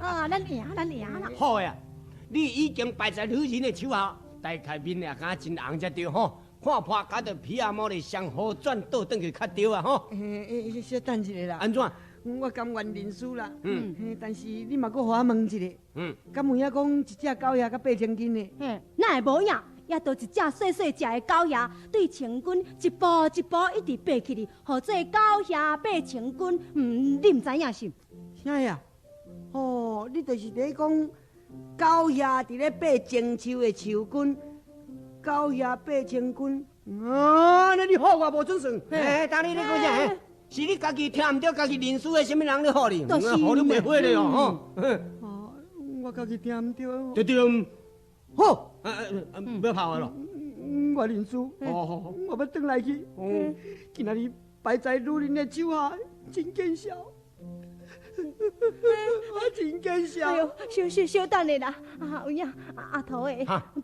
啊，咱贏，咱贏啦！好呀，你已經敗在女人的手下，大概面也敢真紅才對吼。看破佮著皮阿毛的相好轉倒轉去較對啊吼。欸欸，小等一下啦。按怎？我甘願認輸啦。但是你嘛閣予我問一下。敢有影講一隻狗驛佮8千斤的？嘿，哪會無影？也著一隻細細隻的狗驛，對千斤一步一步一直爬起去，號做狗驛爬千斤。嗯，你毋知影是？啥呀？哦，你就是佇咧講狗驛佇咧爬棕樹的樹根，狗驛爬千斤。啊，那你唬我無準算。欸，等你咧講啥？是你家己聽毋著，家己認輸的，啥物人咧唬你？唬你袂會咧哦，吼。哦，我家己聽毋著。對對。好，欲拍我咯。我認輸。哦，我欲轉來去。今仔日敗在女人的手下，真見笑。我真見笑。哎喲，小小小等下啦，啊有影，阿桃的，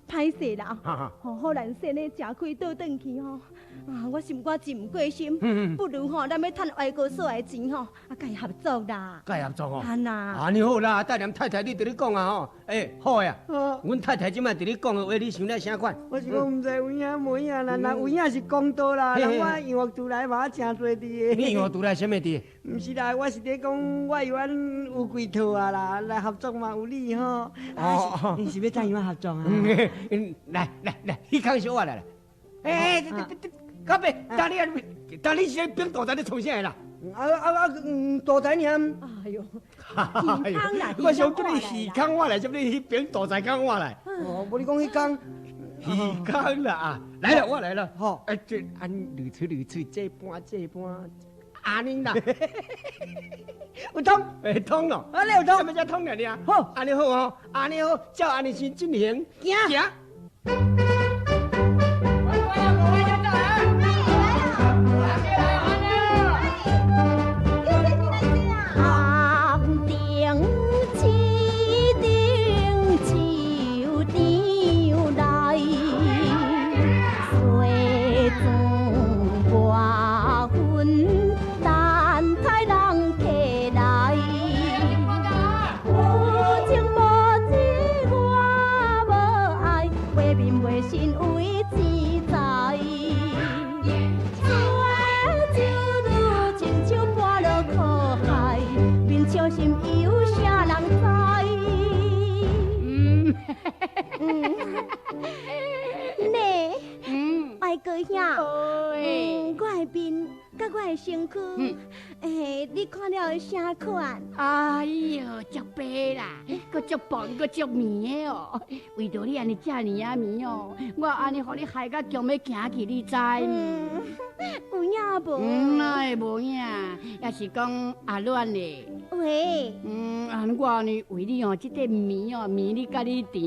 歹勢啦，吼好難說呢，食虧倒轉去吼。啊，我心肝真毋過心，不如吼，咱欲趁歪哥所的錢吼，啊，共伊合作啦。共伊合作哦。啊呐。按呢好啦，帶連太太你佇咧講啊吼，欸，好呀。阮太太這擺佇咧講的話，你想咧啥款？我是講毋知有影無影啦，若有影是公道啦，人我楊岳厝內嘛誠濟佇的。你楊岳厝內啥物佇？毋是啦，我是咧講我猶原有幾套啊啦，來合作嘛有理吼。哦，你是欲怎樣合作啊？來來來，彼空小我來來。欸，這這這。咖啡，當你啊，當你是變大台咧創啥啦？啊啊啊！大台爾。哎喲，魚空啦！我想叫你魚空我來，啥物彼邊大台空我來？哦，無你講彼工魚空啦啊！來了，我來了。好，哎，這按如此如此，這般這般，按呢啦。有通，會通咯。啊，你有通，啥物才通了呢？好，按呢好哦，按呢好，照按呢先進行。行。行。我的面佮我的身軀，欸，你看了會啥款？哎喲，足白啦，閣足薄，閣足綿的哦。為著你按呢遮爾仔綿哦，我按呢予你害甲強欲行去，你知毋？有影無？哪會無影？也是講阿亂咧。喂。啊，我按呢為你哦，這塊綿哦，綿你佮你甜，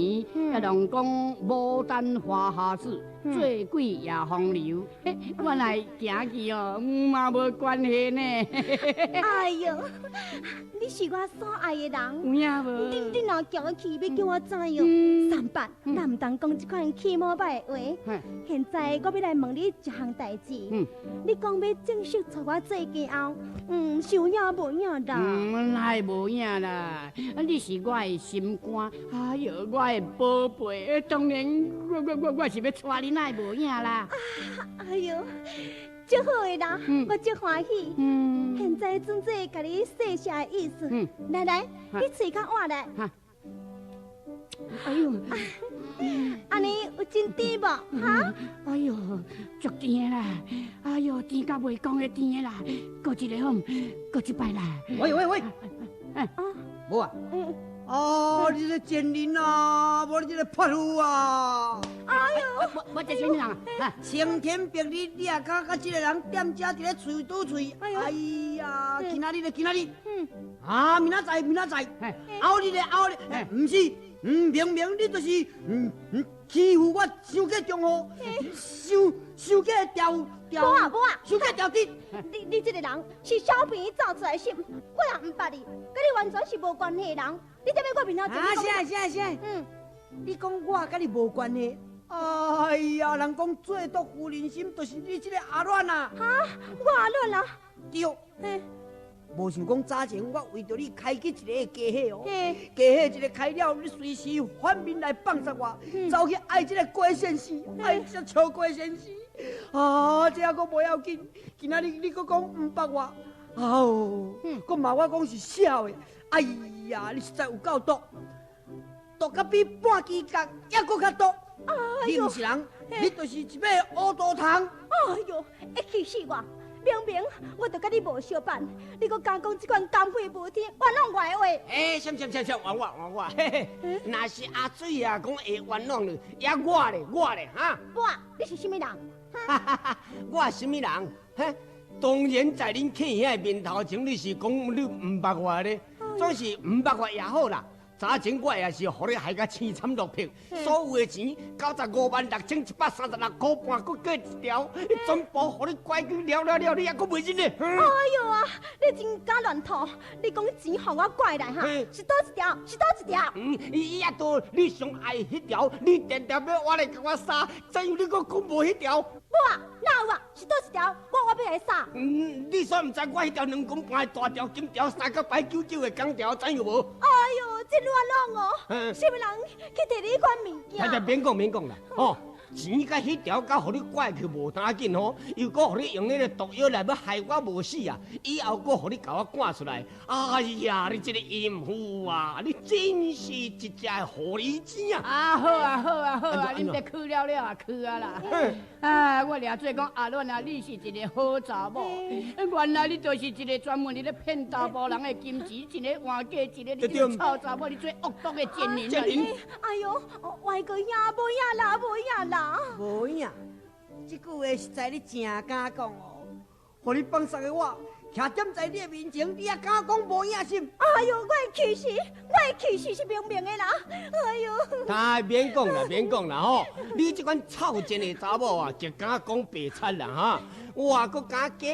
也人講牡丹花下死，做鬼也風流。我來行去哦，嘛無關係呢。哎喲，你是我所愛的人。有影無？你若行去，欲叫我怎樣？三八，咱毋通講這款起毛歹的話。現在我欲來問你一項代誌。你講欲正式娶我做繼後，是有影無影啦？哪會無影啦？你是我的心肝，哎喲，我的寶貝，當然我是欲娶你，哪會無影啦？哎喲，足好的啦，我足歡喜。現在準做共你說啥的意思？來來，你喙較換來。哎喲，按呢有真甜無？哈？哎喲，足甜的啦！哎喲，甜甲袂講的甜的啦！閣一個好，閣一擺啦！喂喂喂！無啊？哦，你這賤人啊！無你這個潑婦啊！哎喲，我這啥物人啊？青天白日，你也敢佮這個人踮遮佇咧喙拄喙？哎呀，今仔日咧，今仔日，啊，明仔載，明仔載，後日咧，後日，毋是，明明你就是欺負我傷過重哦，傷傷過調調，無啊無啊，傷過調直。你這個人是小便宜走出來心，我也毋捌你，佮你完全是無關係的人。你踮咧我面頭前。啊，啥啥啥？你講我佮你無關係？哎呀，人講最毒婦人心，就是你這個阿亂啊！哈，我阿亂啊？對。嘿。無想講早前我為著你開起一個家伙哦，家伙一个開了，你隨時反面來放殺我，走去愛這个郭先生，愛這笑郭先生。啊，這猶閣無要緊，今仔日你閣講毋捌我，哦，閣罵我講是痟的，哎呀，你實在有夠毒，毒甲比半支角猶閣較毒。你毋是人，你就是一尾烏毒蟲。哎喲，會氣死我！明明我就佮你無相辦，你閣敢講這款甘血無天冤枉我的話？欸，啥啥啥啥冤枉冤枉？嘿嘿，若是阿水啊，講會冤枉你，也我咧我咧哈？我，你是啥物人？哈哈哈，我是啥物人？嘿，當然在恁客兄的面頭前，你是講你毋捌我咧，總是毋捌我也好啦。早前我也是予你害甲凄慘落魄，所有的錢956136箍半，閣加一條，全部予你拐去了了了，你猶閣袂認咧？哎喲啊！你真敢亂吐！你講錢予我拐來哈？是佗一條？是佗一條？嗯，伊也都你上愛彼條，你定定欲挖來共我殺，怎樣你閣講無彼條？無啊，哪有啊？是佗一條？我欲來殺。嗯，你煞毋知我彼條兩公半的大條金條，三角擺九九的鋼條，知影無？哎喲，這亂弄哦！啥物人去提你彼款物件？哎，免講免講啦，吼，錢佮彼條佮予你拐去無打緊吼，又閣予你用彼个毒藥來欲害我無死啊！以後閣予你共我趕出來，哎呀，你這个淫婦啊，你真是一隻狐狸精啊！啊好啊好啊好啊，恁別去了了啊去啊啦！啊，我掠做講阿倫啊，你是一个好查某，原來你就是一个專門佇咧騙查埔人的金錢，一个換假，一個你這個臭查某，你做惡毒的賤人啊！哎喲，歪哥兄，無影啦，無影啦！無影，這句話實在你誠敢講哦，予你放殺的我，徛踮在你的面前，你也敢講無影心？哎喲，我的氣勢，我的氣勢是明明的啦！哎喲，他免講啦，免講啦吼！你這款臭賤的查某啊，就敢講白賊啦哈！哇，閣敢假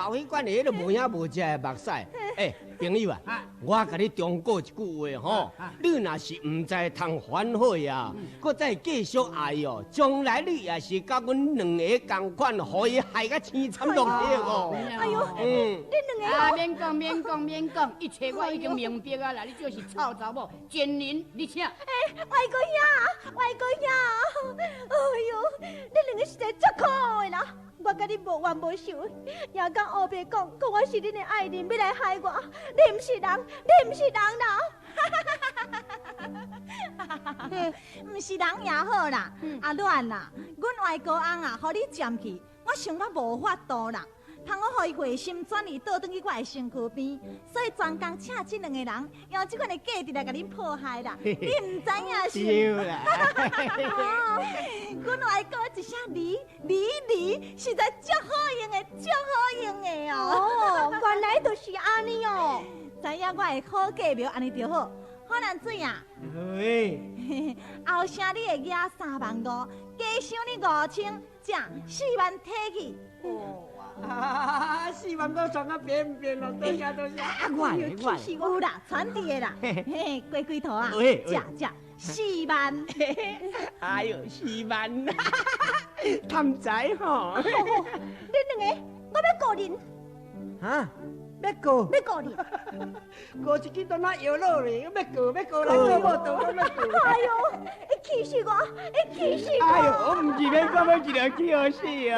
流彼款的彼个無影無跡的目屎。欸，朋友啊，我共你忠告一句話吼，你若是毋知通反悔啊，閣再繼續愛哦，將來你也是佮阮兩个仝款，予伊害甲凄慘落魄哦。哎喲，嗯，你兩个啊，免講免講免講，一切我已經明白啊啦！你就是臭查某，賤人，你請。欸，外公兄，外公兄，哎喲，你兩个實在足可惡的啦！我佮你無冤無仇，也敢烏白講，講我是恁的愛人，欲來害我，你毋是人，你毋是人啦！毋是人也好啦，阿亂啦，阮外公翁啊，予你占去，我想我無法度啦。通我予伊回心轉意，倒轉去我的身軀邊，所以專工請這兩個人用這款的計策來共恁迫害啦。你毋知影是？對啦。阮外公一聲離離離，實在足好用的，足好用的哦。哦，原來就是按呢哦。知影我的好計謀，按呢就好。好難水啊！喂，後生你會額3萬5，加收你5000，這4萬提去。哦啊！4萬五賺啊，變變咯，多謝多謝。啊，我我有啦，傳佇的啦。嘿，過幾套啊？食食4萬。哎喲，4萬，貪財吼！恁兩个，我欲告恁。哈？欲告？欲告你？告一支都那摇落咧，欲告欲告来告无倒，我欲告。哎喲，會氣死我！會氣死我！哎喲，我毋是欲講欲一條氣予死啊！